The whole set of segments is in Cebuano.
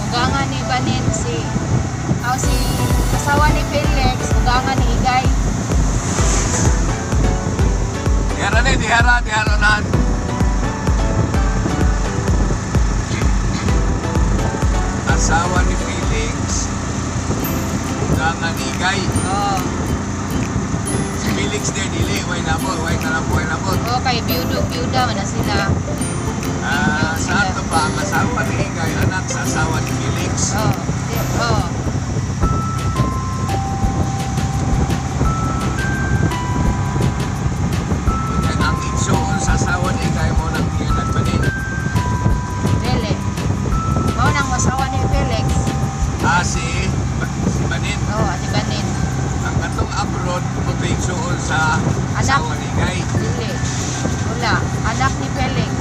Ugangan ni Banin si aw si asawa ni Felix, ugangan ni Igay. Dihara ni, dihara, dihara unahan. Asawa ni Felix, ugangan ni Igay. Oh. Si Felix de dili, way nabot, way nabot, way nabot. Oh, kay byudo byuda man na sila. Ah, sa ato pa, ang asawa ni Igay, anak sa asawa ni Felix. Oh, di, oh. Kaya ang igsuon sa asawa ni Igay mo nang iya nagbanin. Dili. Mao nang asawa ni Felix. Ah, si Banin. Oh, ati Banin. Ang katong abroad, mo to igsuon sa Anak. asawa ni Igay. Dili. Wala, anak ni Felix.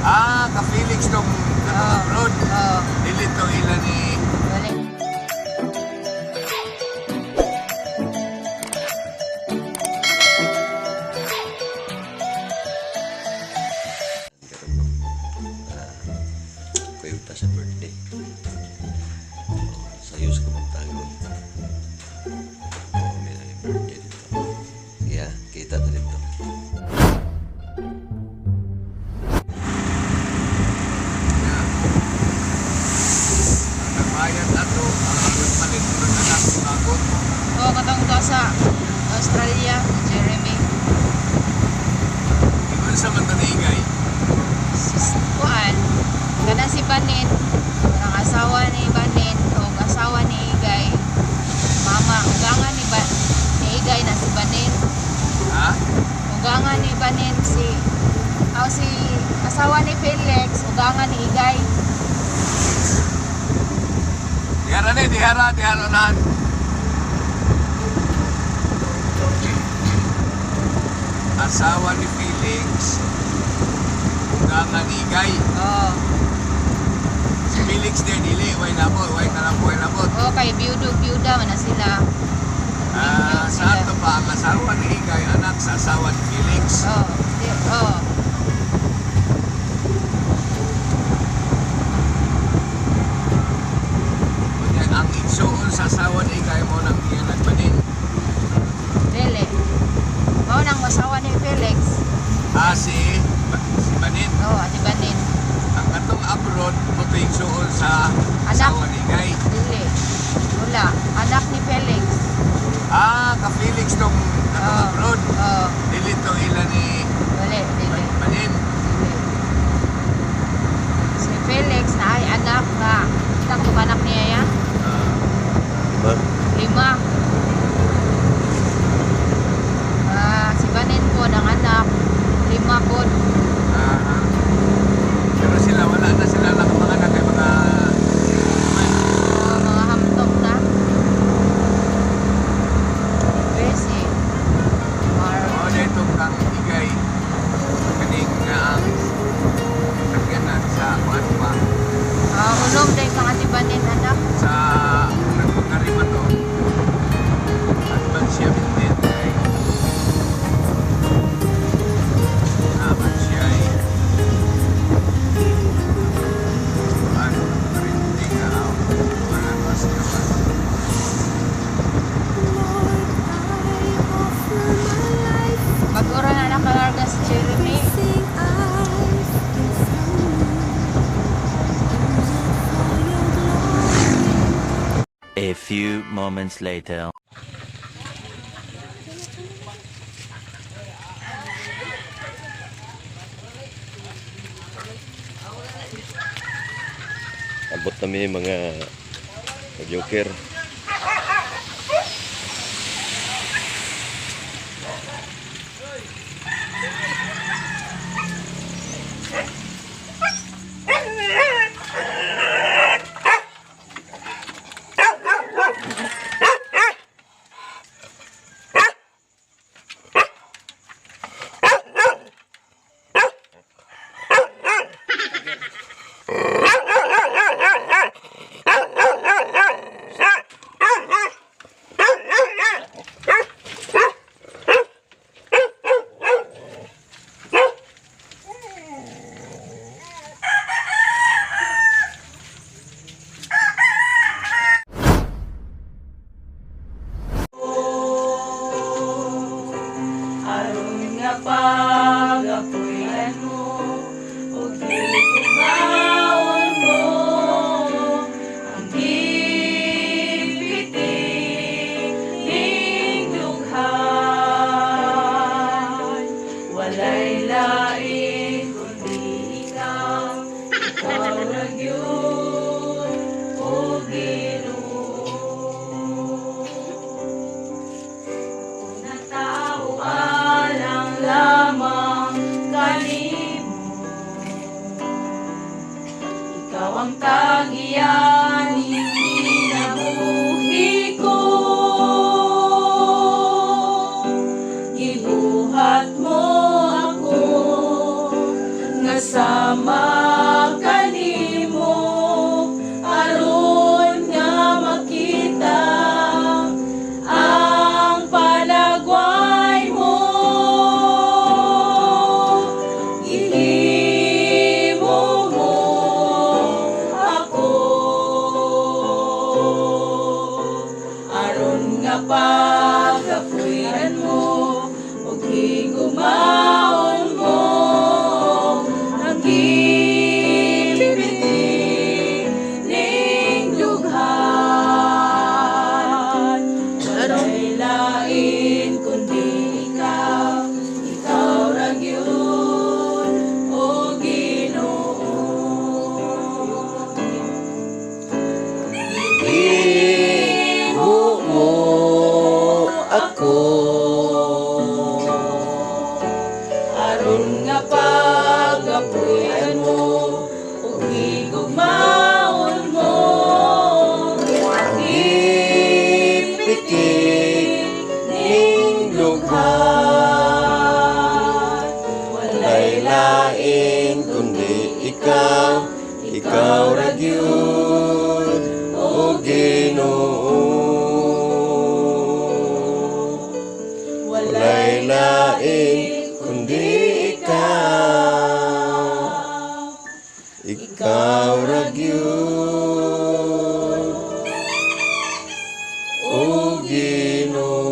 Ah, ka Felix tong katong Oh. abroad. Oh, Dili to ila ni dili. Karon no. Ah, kuyuta sa birthday. Sayo sa kabuntagon. Oh, may nang birthday dito. Yeah, kita na dito. Ang nagbayad ato, ang nagpalit ng anak ni Magot. Oh, katong to sa Australia, Jeremy. Ingon sa man to ni Igay. Sis, kuan. Kana si Banin, ang asawa ni Banin o asawa ni Igay. Mama, ugangan ni ni Igay na si Banin. Ha? Ugangan ni Banin si aw si asawa ni Felix, ugangan ni Igay. Dihara ni, dihara, dihara unahan. Asawa ni Felix, ugangan ni Igay. Oh, Si Felix de dili, way nabot, way nabot, way nabot. oh kay byudo byuda man na sila. Ah, sa ato pa, ang asawa ni Igay, anak sa asawa ni Felix. Oh, di, oh. Kunya ang igsuon sa asawa ni Igay mo nang iya nagbanin. Dili. Mao nang asawa ni Felix. Ah, si Banin. Oh, ati Banin. Ang katong abroad, mo to igsuon sa Anak. asawa ni Igay. Dili. Wala, anak ni Felix. Ah, ka Felix tong katong Oh. abroad. Oh, Dili to ila ni dili, dili. Banin. Dili. Si Felix na ay anak nga. Kita ko anak niya ya? Ah, Diba? Lima. Ah, si Banin po ng anak. Lima po. ah. Pero sila, wala na sila mga anak kay mga Oh, mga hamtok na. Busy. Or, Oo, na itong kang Igay. Kaning nga ang sakyanan sa kuan pa ah, unom day kang ati Banin anak. sa nagpakarima to. At man siya bintin kay naman siya ay kuan printing na out para mas kawan. Mag-ura na nakalarga si Jeremy. A few moments later. Abot kami mga joker. Gyud, o Ginoo. Natao alang lamang kanimo, ikaw ang tag-iya ning kinabuhi ko. Gibuhat mo ako nga sama kanimo, aron nga makita ang panagway mo. Gihimo mo ako aron nga pagapuy-an mo ug higugmaon mo ang gipitik ning dughan. Walay lain kundi ikaw, ikaw ra gyud, o Ginoo. Himo mo ako aron nga pagapuy-an mo ug higugmaon mo ang gipitik ning dughan. Walay Walay lain kundi ikaw, ikaw ra gyud, o Ginoo. Walay Walay lain kundi ikaw, ikaw ra gyud, o Ginoo.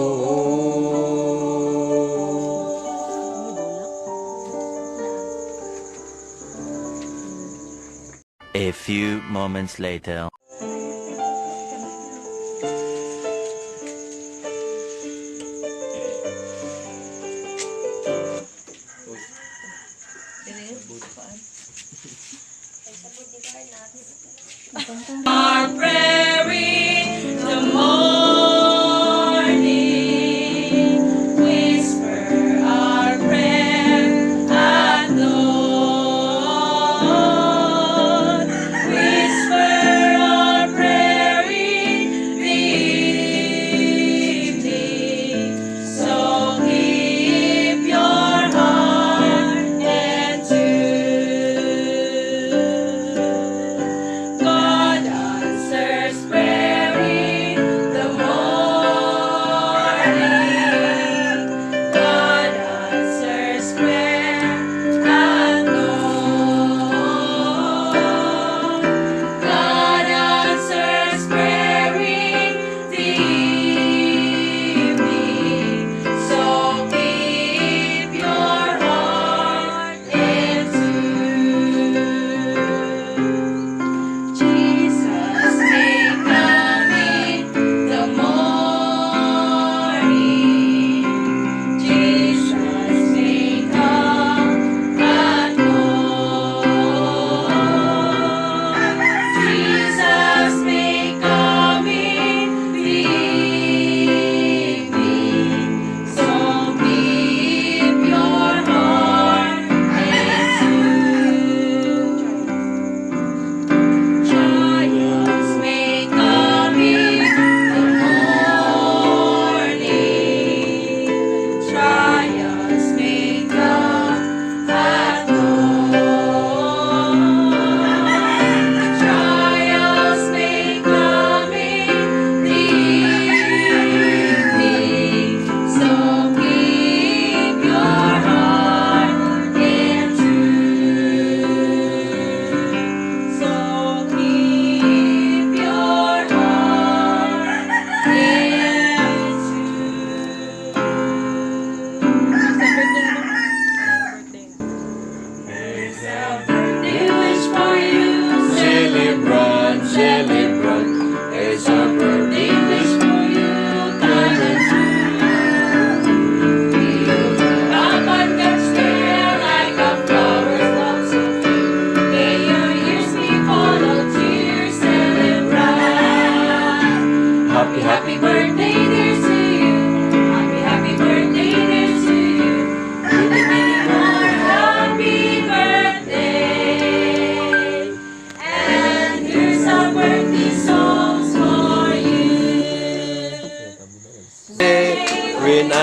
A few moments later. Our prayer in the morning, whisper our prayer at dawn, whisper our prayer in the evening. So keep your heart in tune. God answers prayer in the morning. God answers prayer at dawn. God answers prayer in the evening. So keep your heart in tune. Jesus may come in the morning. Jesus may come at dawn. Jesus may come in the evening. So keep your heart in tune. Trials may come in the morning. Trials may come at dawn. Trials may come in the evening. So keep your heart in tune. So keep your heart in tune. There's a birthday wish for you. Celebrant, celebrant, it's a birthday wish for you. Come and true. Up on God's like a flower so. May your years be full.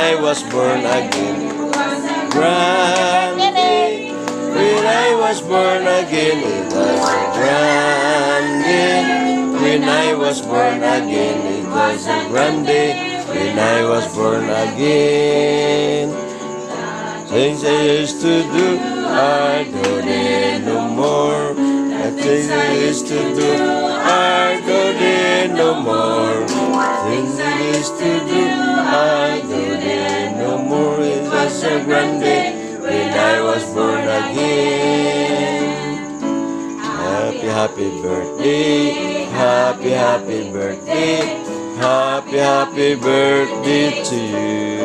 I was born again. Grand day when I was born again. It was a grand day when I was born again. It was a grand day when I was born again. Things I used to do, I do it no more. The things I used to do, I do it no more. Things I used to do, I do it no more. It was a grand day when I was born again. Happy, happy birthday. Happy, happy birthday. Happy, happy birthday to you.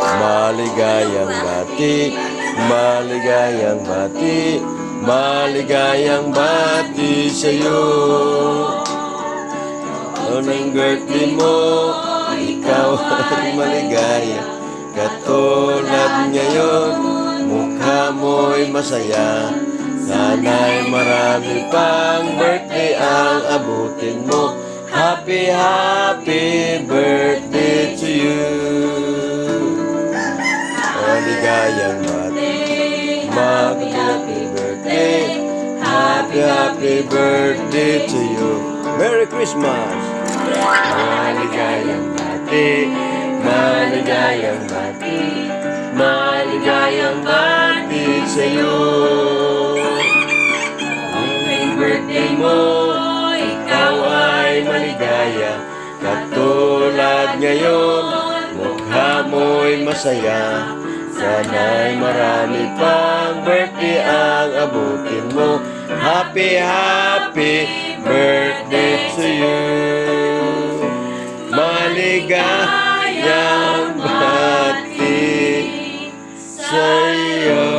Maligayang bati, maligayang bati, maligayang bati sa'yo. Anong birthday mo, ikaw ay maligaya. Katulad ngayon, mukha mo'y masaya. Sana'y marami pang birthday ang abutin mo. Happy, happy birthday to you. Maligayang bati, happy, happy birthday, happy, happy birthday to you. Merry Christmas! Maligayang bati, maligayang bati, maligayang bati sa'yo. Ang birthday mo, ikaw ay maligaya. Katulad ngayon, mukha mo'y masaya. Sana'y marami pang birthday ang abutin mo. Happy, happy birthday to you. Maligayang bati sa'yo.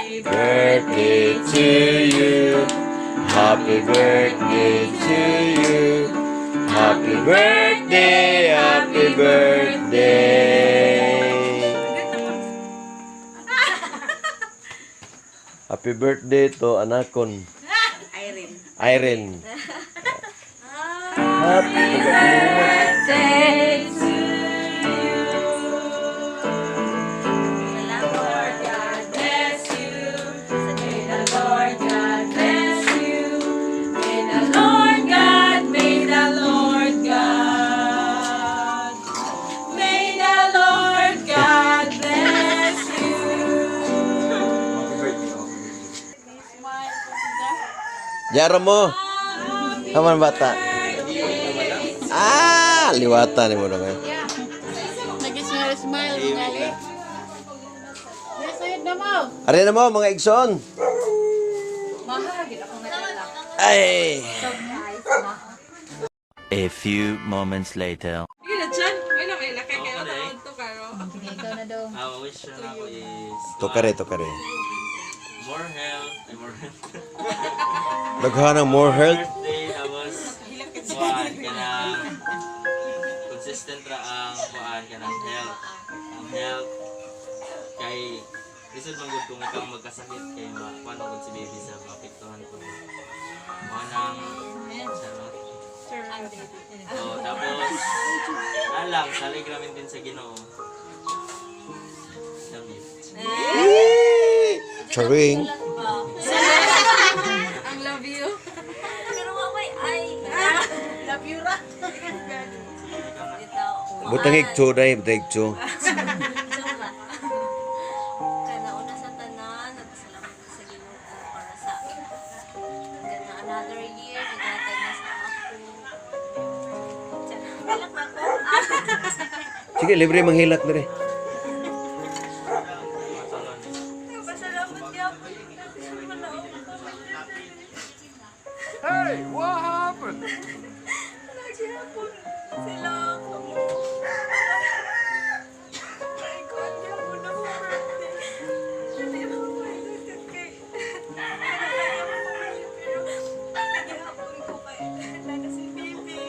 Happy birthday to you. Happy birthday to you. Happy birthday, happy birthday. Happy birthday to anakon. Irene. Irene. Happy Birthday to you. The Lord God bless you. May the Lord God bless you. May the Lord God, may the Lord God. May the Lord God bless you. Jaro mo. Kaman bata. Ah, liwatan ni mo na ngayon. Nag-smile, smile, mga ali. Yes, sayod na mo. Ari na mo, mga igsoon. Mahagit ako nga dala. Ay! A few moments later. Sige, ikaw na daw. Ang wish na ako is Tokare, tokare. More health, ay more health. Daghan ng more health. Birthday, tapos kuan ka ng consistent ra ang kuan ka ng health. Ang health kay lisod man gud kung ikaw magkasakit kay makuan man gud si baby sa maapektuhan ko. Mao nang charot. Oh, tapos alang salig ramin din sa Ginoo. Love you. Charing. Ang love you. Pero mamay ay. Love you ra. Bitaw. Butang igto dai, butang igto. Tsura. Kana una sa tanan, nagpasalamat ko sa Ginoo para sa kana another year naghatag na sa ako. Hilak na ako. Sige, libre manghilak diri. Nagpasalamat gyapon. Manaog ko. Hey, what happened? Nagyapon sila ako. Ay, kuwan gyapon ako birthday. Dili ako mahilig kay kinakaya ko pamilya, pero nagyapon ko kay nana si Bibi.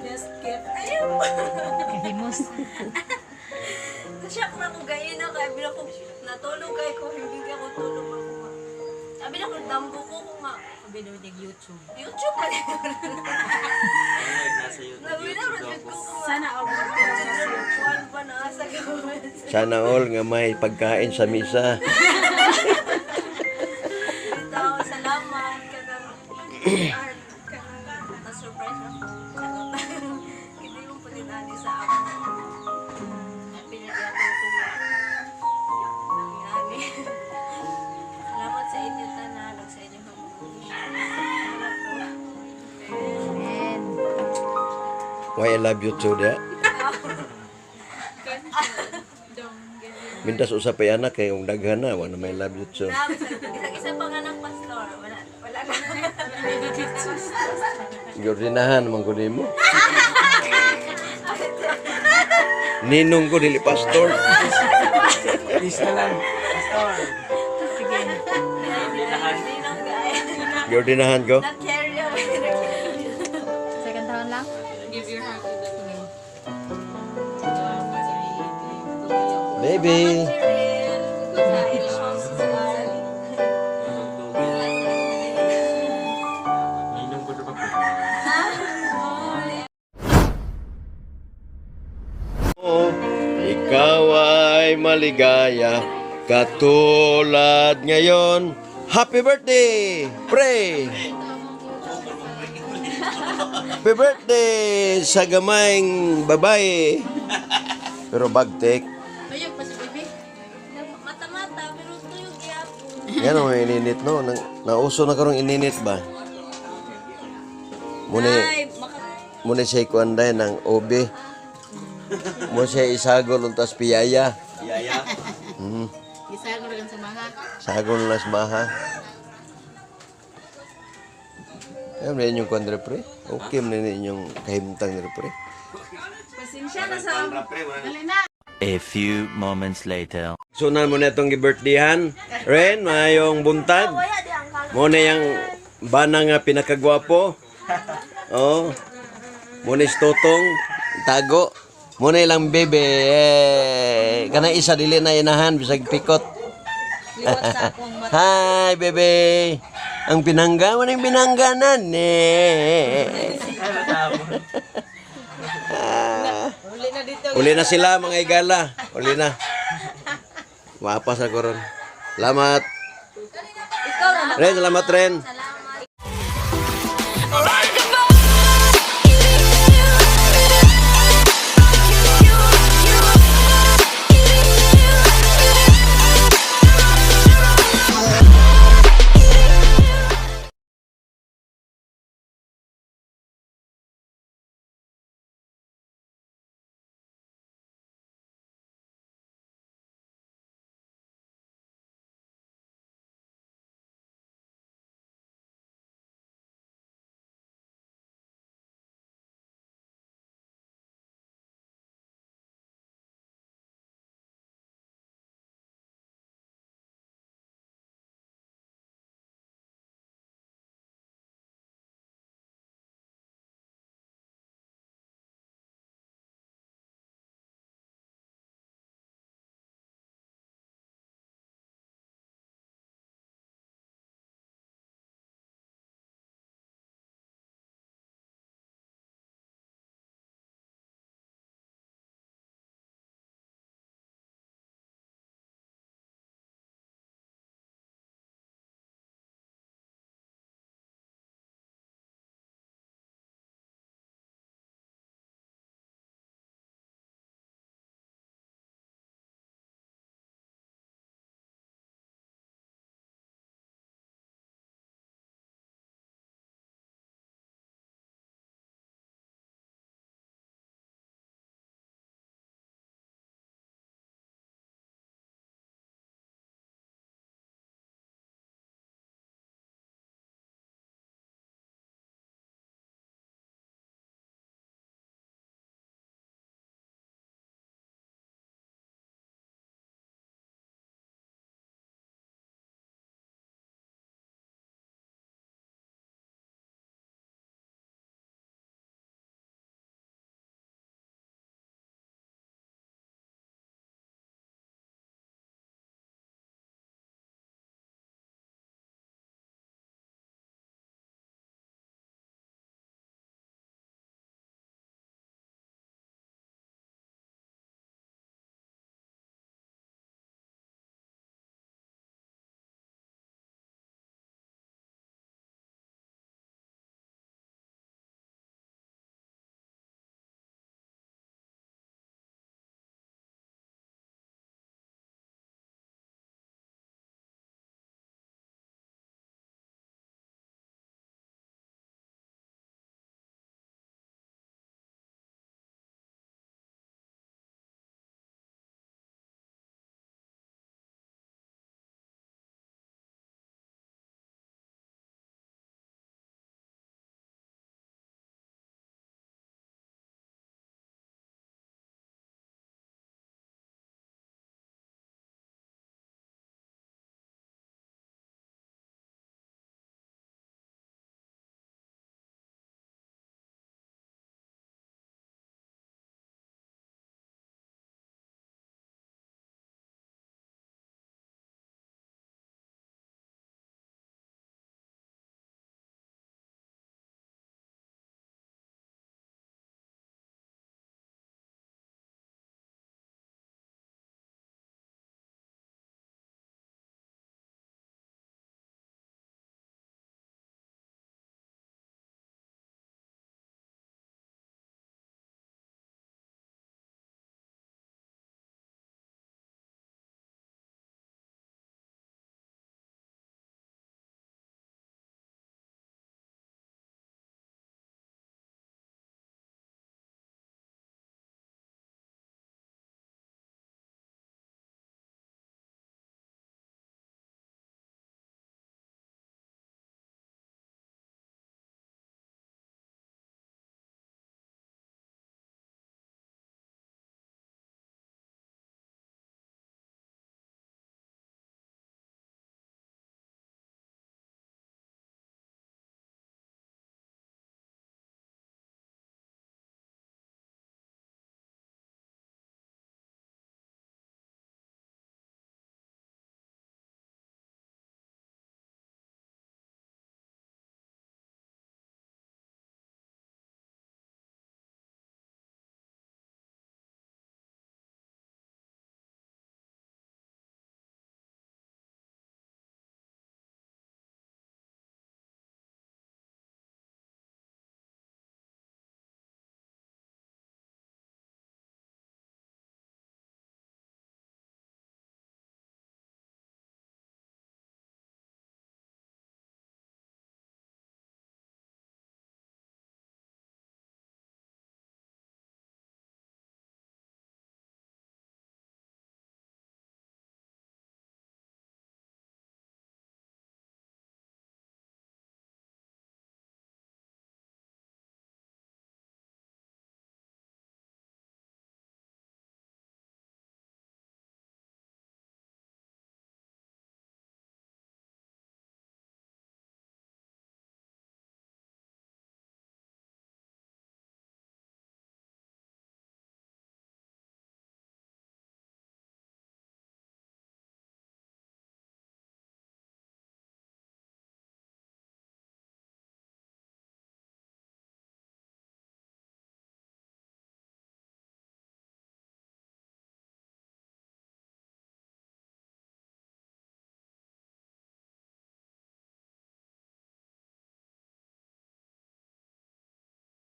Best gift. Ayaw! Himos. Nashock na ko gayon na kay bila ko natulog kay ko hindi ako tulog ako. Abi na kung damgo ko kung nga. Abi na mag YouTube. YouTube pa rin. Nasa YouTube, Nabi na YouTube daw rajud ko. ko kung Sana all kuan pa na sa gawin. Sana all nga may pagkain sa misa. Ito, salamat kanang kanang na-surprise ako. Charot. Hindi mo pa din ani sa ako. Pinagyan ko nga. Ani. Salamat sa inyo tanan ug sa inyong mga. Amen. Why I love you too, da? Mintas usapay anak kay kung daghan na, wala may love you too. Grabe, isa pang anak pastor. Wala, wala na. Giordinahan man ko nimo. Ninong ko dili pastor. Please na lang. Pastor. Ninong guy. Giordinahan ko. Na-carry away. Na-carry. Second taon lang? Give your heart to the Lord. Baby. Ninong ko na ba? Oh, ikaw ay maligaya katulad ngayon. Happy birthday! Pray! Happy birthday sa gamayng babae. Pero bagtik. Tuyog pa si baby. Mata-mata, pero tuyog gyapon. Yan ang ininit no. Nang, nauso na karong ininit ba? Muna, Ay, maka muna siya ikuanday ng OB. Muna siya isagol untas piyaya. Yaya. Isa ko lang sa mga. Sagol nas maha. Ayun na inyong kuan pre. Okay man na inyong kahimtang diri pre. Pasensya na sa A few moments later. Sunan mo na itong gi-birthdayhan. Ren, mayong buntag. Mo na yung bana nga pinakagwapo. Oh. Mo na totong tago. Mo na ilang bebe. Eh, kana isa dili na inahan bisag pikot. Liwat sa akong mata. Hi, bebe. Ang pinangga mo na yung pinangganan eh. Uli na dito. Uli na sila mga igala. Uli na. Mapas ako ron. Salamat. Ikaw na Ren, salamat Ren.